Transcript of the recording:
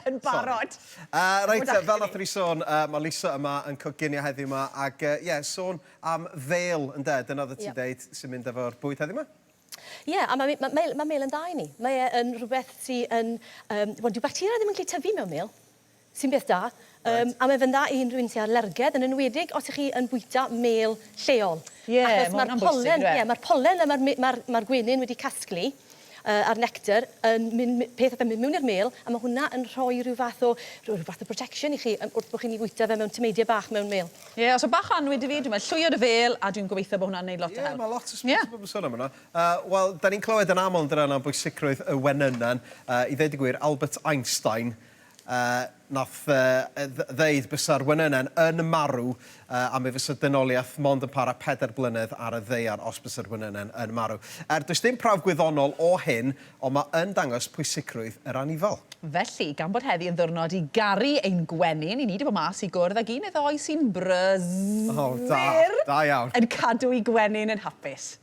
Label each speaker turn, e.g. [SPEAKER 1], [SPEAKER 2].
[SPEAKER 1] Yn barod.
[SPEAKER 2] Reit te, fel nathon ni sôn, ma' Lisa yma yn coginio heddiw 'ma ag ie, sôn am fêl ynde, dyna oddet ti'n deud sy'n mynd efo'r bwyd heddiw 'ma?
[SPEAKER 3] Ie, a ma' ma' ma' mêl yn dda i ni. Mae e yn rhywbeth sy yn yym wel dyw bacteria ddim yn gallu tyfu mewn mêl, sy'n beth da. Yym a mae fe'n dda i unrhyw un sy â alergedd, yn enwedig os 'ych chi yn bwyta mêl lleol.
[SPEAKER 1] Ie,
[SPEAKER 3] Achos
[SPEAKER 1] ma'
[SPEAKER 3] ma'r
[SPEAKER 1] hwnna'n bwysig
[SPEAKER 3] pollen,
[SPEAKER 1] yndyw e?
[SPEAKER 3] ie, ma'r pollen a ma'r me- ma'r ma'r gwenyn wedi casglu yy a'r nectar yn mynd my- peth yn mynd mewn i'r mêl a ma' hwnna yn rhoi rhyw fath o rhyw fath o protection i chi yym wrth bo' chi'n 'i fwyta fe mewn tameidia bach mewn mêl.
[SPEAKER 1] Ie, so bach o annwyd i fi, dwi'n meddwl llwyod y fêl a dwi'n gobeithio bod hwnna'n neud lot o
[SPEAKER 2] Ie,
[SPEAKER 1] help.
[SPEAKER 2] ma' lot o yeah. bobl yn sôn am hwnna. Wel, da ni'n clywed yn aml yn dydan am bwysigrwydd y wenynen. I ddeud y gwir, Albert Einstein nath ddeud bysa'r wenynen yn marw a mi fysa dynoliaeth mond yn para 4 blynedd ar y ddaear os bysa'r wenynen yn marw. Er, does dim prawf gwyddonol o hyn, ond mae yn dangos pwysigrwydd yr anifal.
[SPEAKER 1] Felly, gan bod heddi yn ddiwrnod i garu ein gwenyn, i ni 'di bod mas i gwrdd ag un neu ddou sy'n brysur
[SPEAKER 2] O, da, da iawn.
[SPEAKER 1] yn cadw'u gwenyn yn hapus.